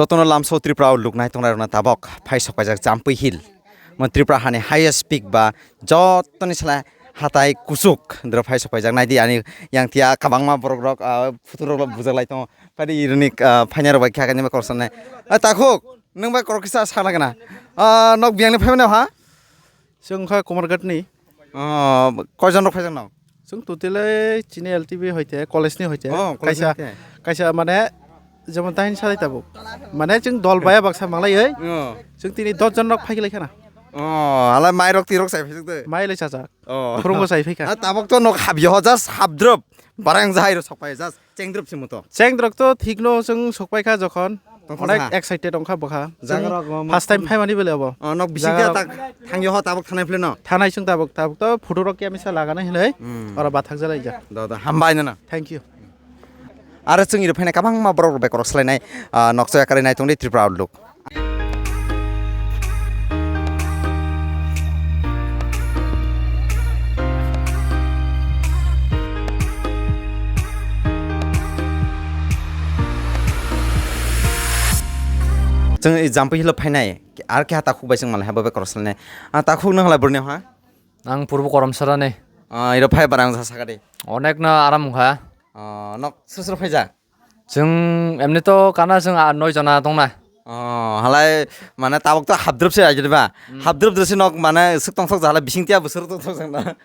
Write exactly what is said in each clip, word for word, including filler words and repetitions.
Jotono lamso Tripura o luknai tongnai rokno tabok phai sok paijak Jampui Hill. Mo Tripura hani highest peak ba jotoni sala hatai kuchuk dro phai sok paijak. Naidi ani yang tia kabangma borok rok, ah, photo rok bujak lai tongo. Padi ironi, ah, phaina rok bai kha kani koroksa nai. Ah, takhuk, nwng bai korok kisa sa lagana. Ah, nok biyang ni phaimani ha? Chwng kha Kumarghat ni. Oh, koijon rok phaijak no? Chwng totally chini L T B hoite, college ni hoite. Oh, college ni kaisa, hoite. Kaisa mane jemon tahin salai tabuk. Mane chwng dol baya baksa manglai oi. Oh. Chwng tini dos jon rok phai lai khana. Oh, ala mai rok tirok sai phaijak de. Mai lai chajak. Oh. Phurungo sai phaikha. Ah, tabok to nok habyo ho, just habdrop. Barang jahai ro sok pai, just. Chengdrop simo to. Chengdrok to thikno chwng sokpai kha jokhon. Tongkha onek sa. Excited ongkha bwkha. Jaga rok mo first time phaimani bele abo. Oh, nok bising jaga khe rok tak thangyo ho tabok thanai phile no. Thanai chwng tabok, tabok to photo rok khe misa lagana hinoi. Hmm. Oro bathak jalai ja. Do, do, hambai no no. Thank you. Aro chwng iro phaina kabangma borok rok bekorok swlainai, ah, noksa yakarwi nai tongdi Tripura Outlook. Chwng i Jampui Hill o phainai, ar keha takhuk bai chwng malai ha bo bai korok swlainai. Ah, takhuk nang halai borni ha? Ang purbo Koramsara ni. Ah, iro phai barang sa sakadi. Onek no aram wngkha. Ah, nok sosro phaija? Chwng emni to kana chwng a noi jona tongna. Oh, halai mane tabok to habdrop se aidi ba. Hmm. Habdrop dresi nok mane suk tong sok jala bising tia bwswk tong sok jana.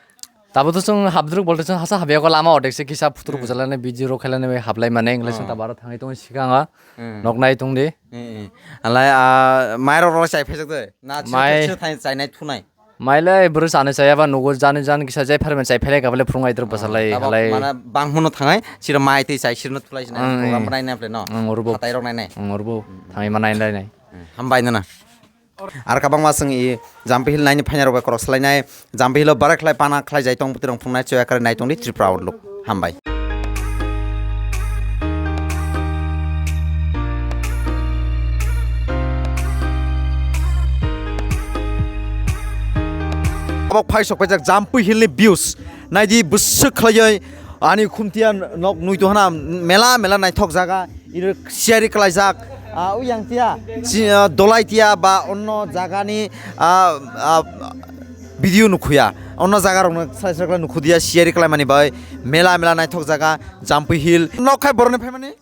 Tabok to chwng habdrop bolte chwng hasa habya ko lama odek se kisa phutur hmm. Kuchalane video rok khailane bai hablai mane engle chwng oh. Tabaro thangwi tong sikanga. Hmm. Nok nai tong di. Hmm, hmm. Halai a mai rok rok chai phaijak de. Na mai chai chai nai thunai. Mailai bwrwi chani chaya ba nugo jani jani kisa jai pharmani chai phailai kabale phurung aidrok bwsalai tabok halai. Mana bangmano thangai siro mai tei chai sirno thulai sinai ang, program ang. Banai nai phle no. Ang urubo. Hatai rok nai nai. Ang urubo. Thangwi ma nai nai nai. Hambai nana. Ar kabangma chwng i Jampui Hill naini phaina rok bai korok swlainai. Jampui Hill o barak khlai pana khlai jai tong bwtwi rok phungnai choya kare nai tongdi Tripura Outlook. Hambai. Tabok phai sok paijak Jampui Hill ni views. Naidi bwswk khlaioi ani khumtia nok nui tongna mela mela naithok jaga. Iro siyari kwlaijak. Ah, uyang tia, si, ah, dolai tia ba onno jagani, ah, ah, video nukhuya. Onno jaga rokno sai sai khlai nukhudia siyari kwlaimani bai mela mela naithok jaga Jampui Hill. Nok khai boroni phaimani?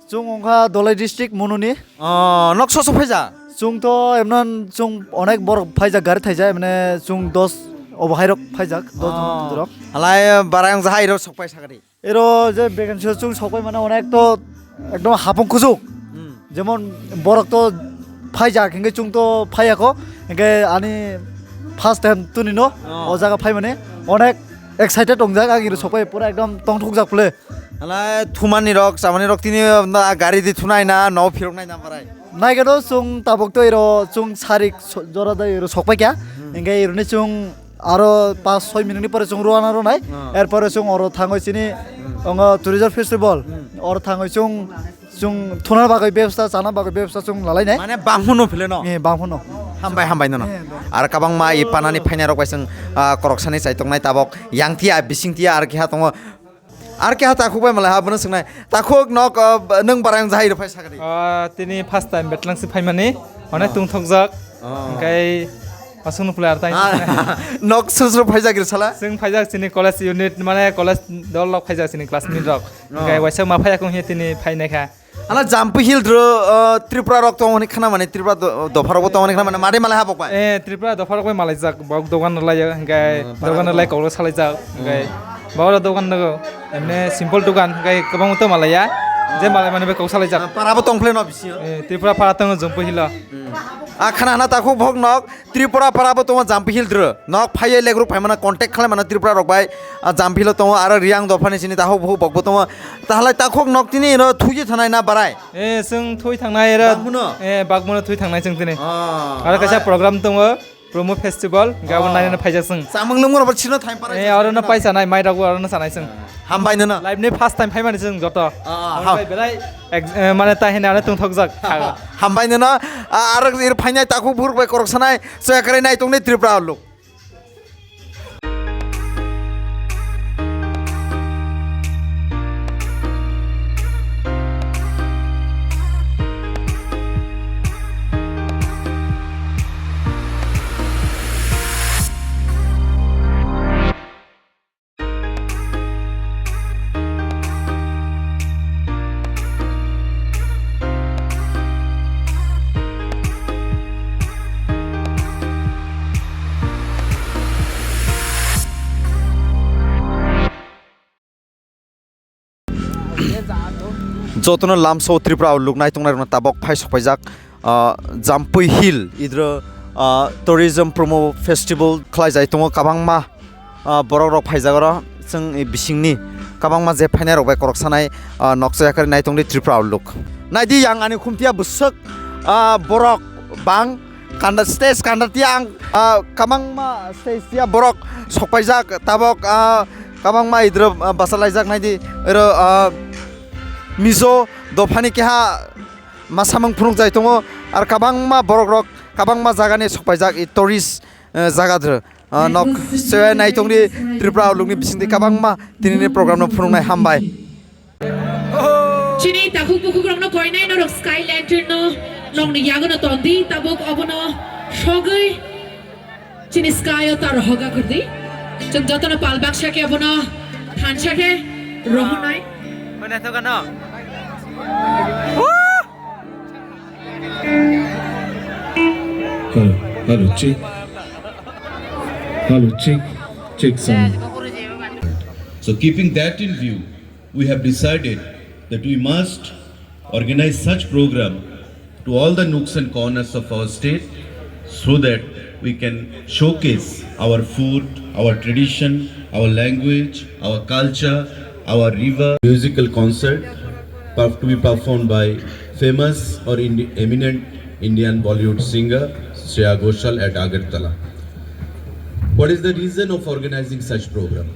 Chwng wngkha Dholai district Mononi. Oh, nok soso phaija? Chwng to emnan chwng onek borok phaijak gari thaija, emne chwng dos obo hairok phaijak, dos jon borok. Halai barai wngja hairok sok pai sagadi. Ero je vacancy o chwng sok pai mane onek to ekdom hapung kuchuk. Hmm. Jemon borok to phaijak, hinkhe chwng to phaiyakho, hinkhe ani first time tunino o jaga phaimani onek excited wngjak, ang ero sok pai pura ekdom tongthokjak phle. Hala thumani rok, chamani rok tini na gari di thunai na, no phirok nai na barai. Naikhe to chwng tabuk to ero chwng sarik so-, jora da ero sok paikha. Hmm. Hinkhe eroni chwng aro pas soi minute ni pore chwng rwna rwnai. Hmm. Erpore chwng oro thangwi chini ongo tourism festival. Hmm. Oro thangwi chwng, chwng thuna bagwi bebsta, chana bagwi bebsta chwng lalai nai. Mane bangphano phile no? Eh, bangphano. Hambai, hambai nono. Eh, bang- Ar kabangma i panani phainai rok bai chwng, ah, koroksani chaitok nai tabok. Yang tia, bising tia, ar keha tongo. Ar keha takhuk bai malai ha, bono swngnai. Takhuk nok, ah, nwng barang jahai rw phai sakadi. Ah, tini first time Betlang si phaimani. Onek tungthokjak. Oh. Hingkai aswkno pulai ar tai. Ah, nok suru suru phaijak ri sala? Chwng phaijak chini college unit, mane college dol rok phaijak chini classmate rok. Oh. Hingkai waisa ma phaiya kong hiya tini phainai kha. Ala Jampui Hill dro, ah, Tripura rok tong hwnwi khna mani, Tripura do-, dopha rok bo tong hwnwi khna mani, mari malai ha bok bai? Eh, Tripura dopha rok bai malai jak, bok dogan rwlai ya, hingkai hmm, dogan rwlai kok rok salai jak, hingkai hmm. Bok rok dogan nago, emne simple dogan, hingkai kwbang to malai ya, je malai mani bai kok salai jak. Ah, para bo tong phele no bisingo? Eh, Tripura para tongo Jampui Hill o. Hmm. Ah, khna hana takhuk bok nok, Tripura para bo tongo Jampui Hill dro. Nok phaiye legruk phaimano contact khlaimano Tripura rok bai. Ah, Jampui Hill o tongo aro Riang dophani sini takhuk bukhuk bokbo tongo. Tahalai takhuk nok tini ino thuji thanai na barai? Eh, chwng thui thangnai era. Bagmuno? Eh, bagmuno thui thangnai chwng tini. Ah, aro kaisa ah. Program tongo, Promo Festival, hingke abo ah. Nainano phaijak chwng. Chamung lwmung rok sino thai parai. Eh, aro no paisa nai, mai rok aro no sanai chwng. Hambai nono. Live ni first time phaimani chwng joto. Ah, ah, aro ha. Bai belai ex-, eh, mane tahini ano tungthokjak. Hambai nono, ah, aro ir phainai takhuk bukhuk bai korok sanai, soya kare nai tongnai Tripura Outlook. Jotono lamsao Tripura o luk naitongnai rokno tabok phai sokpaijak, ah, Jampui Hill idro, ah, Tourism Promo Festival khlai jai tongo, kwbangma, ah, borok rok phaijak oro chwng bisingni kwbangma je phainai rok bai korok sanai, ah, noksa yakarwi naitongdi Tripura o luk. Naidi yang ani khumtiya bwswk, ah, borok bang kanda stage kanda tiya ang, ah, kwbangma stage tiya borok sokpaijak tabok, ah, kwbangma idro, ah, bachalaijak naidi oro, ah, Mizo dophani keha ma samung phunuk jai tongo, ar kwbangma borok rok kwbangma jaga ni sokpaijak i tourist, eh, jaga dro, ah, nok se naitongdi Tripura o lukni bisingdi kwbangma tinini program no phunuknai hambai. Chini takhuk bukhuk rokno koinai norok Sky Lantern no nokni yagono tondi, tabuk obono sogwi chini sky o ta rohoga kurdi. Chwng jotono pal baksa khe abono thansa khe rohonai. Hello, hello, check. Hello, check, check sound. So keeping that in view, we have decided that we must organize such program to all the nooks and corners of our state so that we can showcase our food, our tradition, our language, our culture, our river. Musical concert perf-, to be performed by famous or Indi-, eminent Indian Bollywood singer Shreya Ghoshal at Agartala. What is the reason of organizing such program?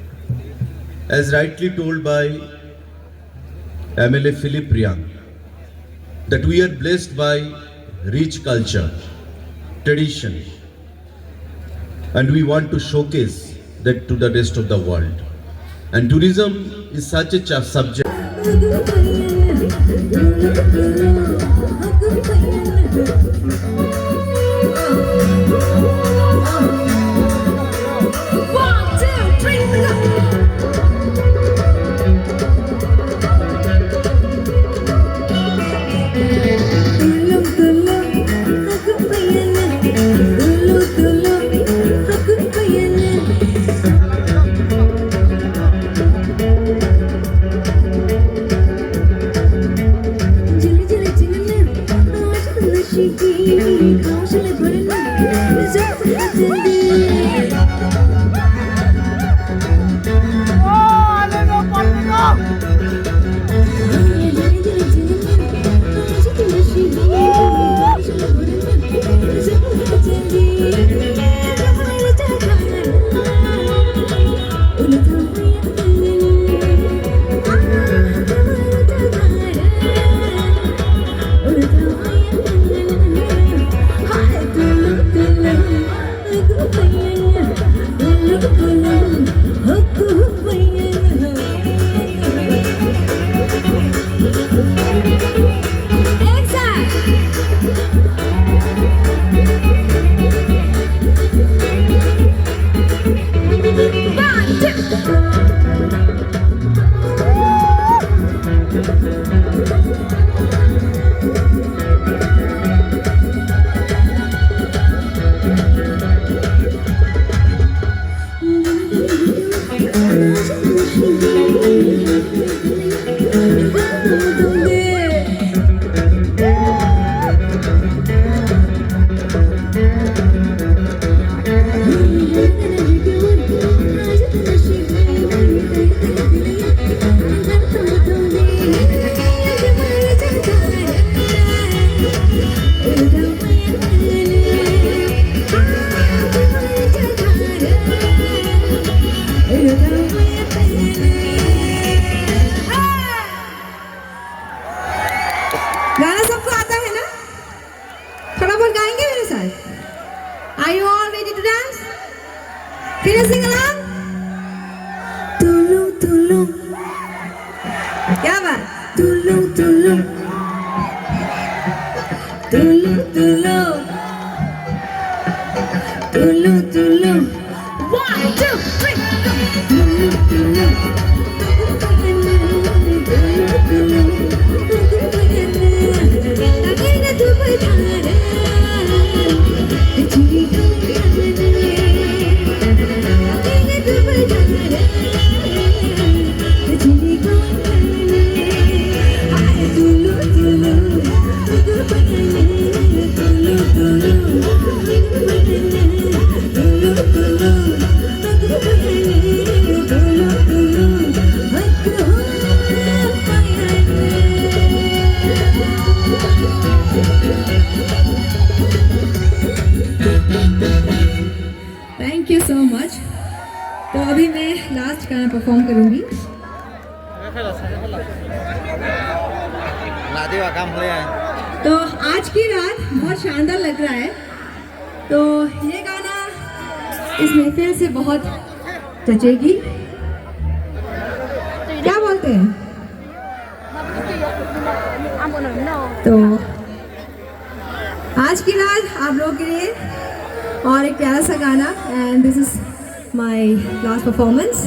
As rightly told by M L A Philip Riang, that we are blessed by rich culture, tradition, and we want to showcase that to the rest of the world. And tourism is such a cha-, subject. One, two, three, go. गाना सबको आता है ना? फटाफट गाएंगे मेरे साथ। Are you all ready to dance? Can you sing along? Tulung tulung. क्या बात? Tulung tulung. Tulung tulung. Tulung tulung. One, two, three, go. Thank you so much. तो अभी मैं लास्ट गाना परफॉर्म करूंगी। तो आज की रात बहुत शानदार लग रहा है। तो ये गाना इस महफिल से बहुत जचेगी। क्या बोलते हैं? तो आज की रात आप लोगों के लिए और एक प्यारा सा गाना, and this is my last performance,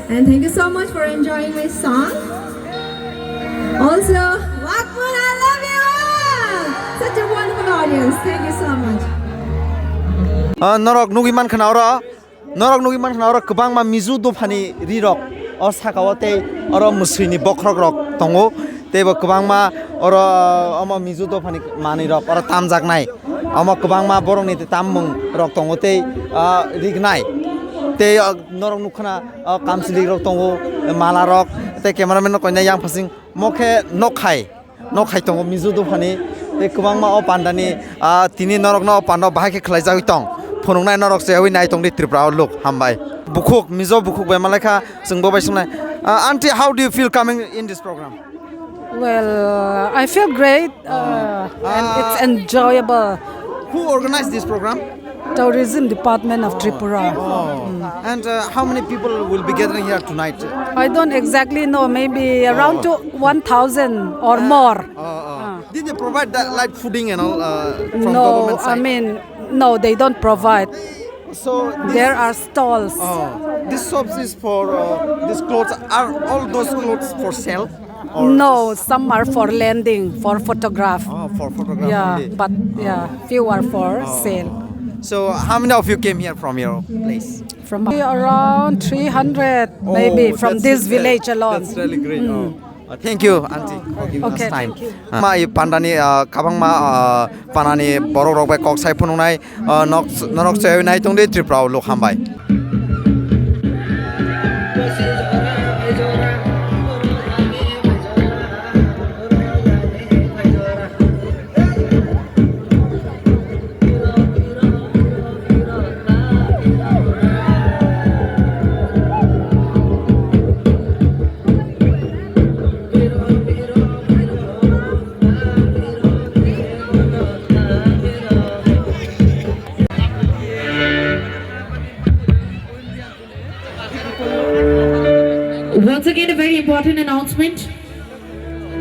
and thank you so much for enjoying my song. Also, Wakmun, I love you all. Such a wonderful audience. Thank you so much. Ah, norok nugwi mankha na oro, norok nugwi mankha na oro kwbangma Mizo dophani rirok o sakao tei oro mwswini bokhorok rok tongo, tei bo kwbangma oro omo Mizo dophani manwi rok oro tamjaknai. Omo kwbangma borokni tei tammung rok tongo tei, ah, rignai. Tei, ah, norok nukha na, ah, kamchwlwi rok tongo, mala rok tei cameraman rok koinai yang phasing mokhe nokhai, nokhai tongo Mizo dophani. Tei kwbangma o pandani, ah, tini norokno o panda bahai khe khwlaijagwi tong. Phunuknai norok se ui nai tongdi Tripura o luk hambai. Bukhuk, Mizo bukhuk bai malaikha chwngbo bai swngnai. Ah, aunty, how do you feel coming in this program? Well, I feel great, uh, and it's enjoyable. Who organized this program? Tourism Department of Tripura. Oh. And, uh, how many people will be gathering here tonight? I don't exactly know, maybe around to one thousand or more. Oh, oh. Did they provide that, like, fooding and all, uh, from government side? No, I mean, no, they don't provide. So this, there are stalls. Oh, this shops is for, uh, these clothes. Are all those clothes for sale? Or no, just some are for lending, for photograph. Oh, for photograph only. Yeah, but yeah, few are for sale. So how many of you came here from your place? From around three hundred, maybe, from this village alone. That's really great. Oh. Uh, thank you, aunty, for giving us time. Okay, thank you. Uh, ma, i pandani, uh, kabangma, uh, panani borok rok bai kok sai phunuknai, uh, nok, norok chaywi nai tongdi Tripura o luk hambai. Once again, a very important announcement.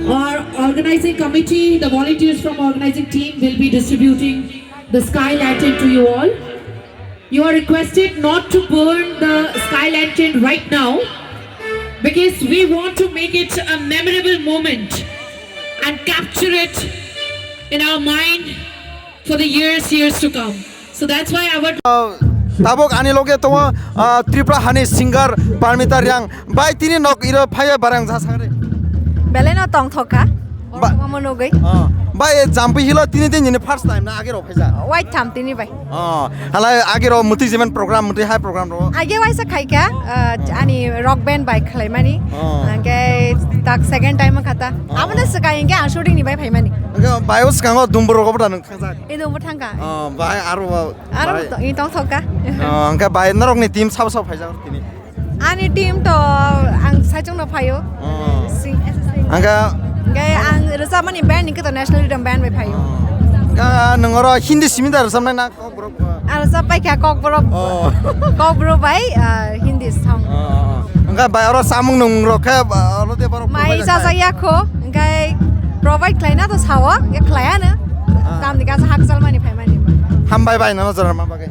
Our organizing committee, the volunteers from organizing team will be distributing the sky lantern to you all. You are requested not to burn the sky lantern right now because we want to make it a memorable moment and capture it in our mind for the years, years to come. So that's why our Uh, tabuk ani loge tongo, uh, Tripura hani singer Parmita Riang. Bai tini nok iro phaiya barang ja sagre. Belai no tongthok kha. Ba- Omo nugwi. Ah, bai, eh, Jampui Hill o tini din nini first time na age ro phaija? Wait tham tini bai. Ah, halai age ro muti jemen program, muti hai program ro. Age waisa khaikha, ah, ani rock band bai khlaimani. Ah. Hingke tak second time kha ta. Ah. Amo no swkai hingke ang shooting ni bai phaimani. Hingke bai o skango dumbo rogo bwta nung thangjak. Idung bo thangka. Ah, bai aro ba, aro bai. To, i tongthok kha. Ah, hingke bai norok ni team sabo sabo phaijak tini. Ani team to ang saichung no phaio. Oh. Sing, as a singer. Angka Hingke ang rwchapmani band hingke to National Rhythm Band bai phaio. Angka nwng oro Hindi simi da rwchapnai na Kokborok? Ang rwchap paikha Kokborok. Oh. Kokborok bai, ah, Hindi song. Oh, oh, oh. Angka bai oro samung nung rok khe, ah, oro de borok Mai provide chajakya kho, hingke provide khlaina to sao, hingke khlaiya no. Ah. Tamni kaisa hakchal mani phaimani. Hambai bai nono jora ma bagwi.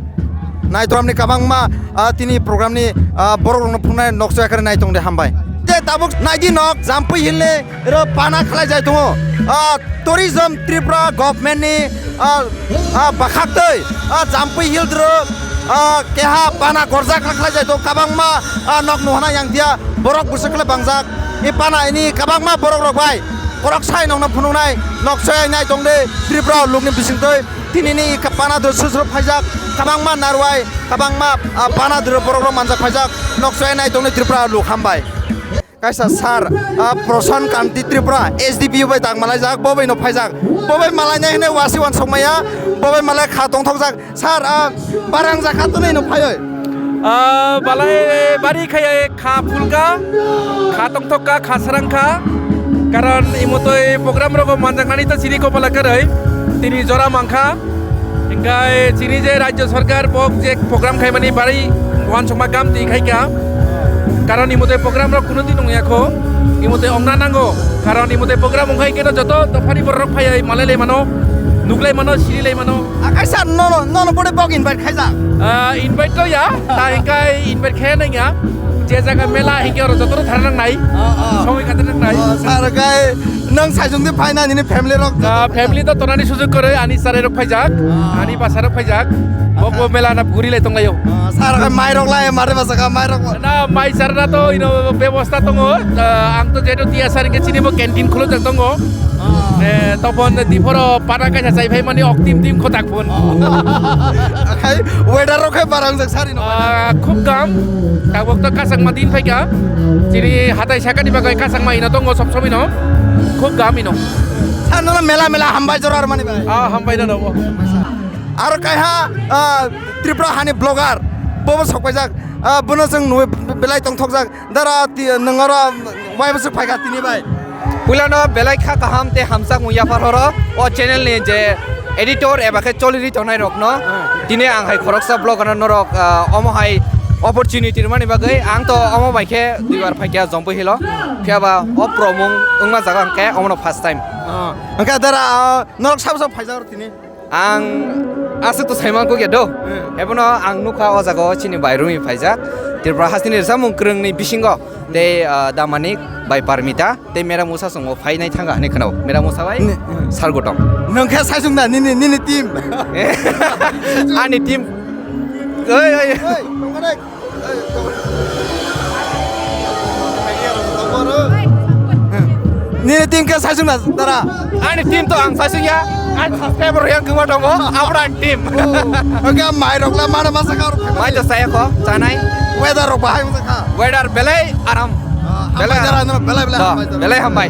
Naitwramni kabangma, ah, tini programni, ah, borokrokno phunuknai nokchoi khe nai tongdi hambai. Tei tabuk naidi nok Jampui Hillni ro pana khlai jai tongo. Ah, Tourism Tripura governmentni, ah, ah, bwkhaktwi, ah, Jampui Hill ro, ah, keha pana gorjak khlai jai tongo. Kabangma, ah, nok nuhana yang dia borok bwswk khlai bangjak. I pana ini kabangma borokrok bai korok sai nokno phunuknai nokchoi nai tongdi Tripura lukni bisingtwi. Tinini ka-, pana dwr susuro phaijak, kabangma narwai, kabangma, ah, pana dwr borokrok manjak phaijak, nokchoi nai tongni Tripura luk hambai. Kaisa sir, ah, Prasant Kanti Tripura, S D P O bai tang malaijak, bo bai no phaijak. Bo bai malainai hwnwi wasi wansukmaya, bo bai malai kha tongthokjak. Sir, ah, barang jakha tonwi no phaioi. Ah, balai bari khaiya kha phulka, kha tongthokka, kha srangkha. Karon imotoi program rogo manjaknani to chini kopala kwrwi, tini jora mankha. Hingkai chini je rajya sarkar bok je program khaimani bari wansukma gam twi khaikha. Karon imotoi program rok kuno din wngyakho, imotoi ongna nango. Karon imotoi program wngkhai keno joto dophani borok phaiya malai lai mano, nuklai mano, siri lai mano. Akaisa nono, nono bode bok invite khaijak. Ah, invite to ya, ta hingkai invite khaya nangya. Je jaga mela hingke oro joto thar nangnai. Ah, ah. Songwi katar nangnai. Ah, sir, kai nang saisung di phaina nini family rok. Ah, family to tonani sujuk kore, ani sarai rok phaijak, ah, ani basa rok phaijak. Bok bo mela na guri lai tonglaio. Ah, sir, kai mai rok lai mare basa ka mai rok. Na mai sarna to ino bebosta tongo. Ah, ang to jeto tiya sar ke chini bo canteen khulo jak tongo. Ah. Eh, topon di phoro pada kaisa chai phai mani ok tim tim khotak phun. Khai weather rok khai barang jak sari no. Ah, khub gam. Tabok to kasang ma din phai ka. Chini hatai sakani bagai kasang ma ino tongo sob sob ino. Khub gam ino. Sir, nono mela mela hambai jora ar mani bai. Ah, hambai no no. Aro kaiha, ah, Tripura hani blogger. Bobo sokpaijak. Ah, bono jeng nui belai tongthokjak. Dara ti-, nwng oro waibo se phaikha tini bai. Puilano belai kha kaham tei hamjakmung yaphar horo o channel ni je editor eba khe choliri tongnai rokno. Hmm. Tini ang hai khoroksa vlog ano norok, ah, omo hai opportunity rwmani bagwi ang to omo bai khe duibar phaikha Jompu Hill o. Phiya ba o promung wngma jaga hwnkhe omono first time. Ah, hwnkhe dara, ah, norok sabo sabo phaijak oro tini. Ang aswk to saimang kukya do. Hmm. Ebono ang nukha o jaga o chini bai rumi phaijak. Tripura hasteni rwchapmung kwrwngni bisingo tei, ah, Damanik bai Parmita tei Mera Musa chwng o phainai thangkha hinwi khwnao. Mera Musa bai ni, hmm, Sargotong. Nwng khe saisung da nini, nini team. Ani team. Oi, oi. Oi, tongkha dai. Nini team khe saisung na dara? Ani team to ang saisung ya. Ani subscriber yang kwma tongo, abra ani team. Oh, oke, mai rok la mana masa kar. Mai to saya ko, chanai. Weather rok bahai masa kha. Weather belai aram. Ah, belai hambai dara, aram. No, belai, belai. Ba, hambai dara. Belai hambai.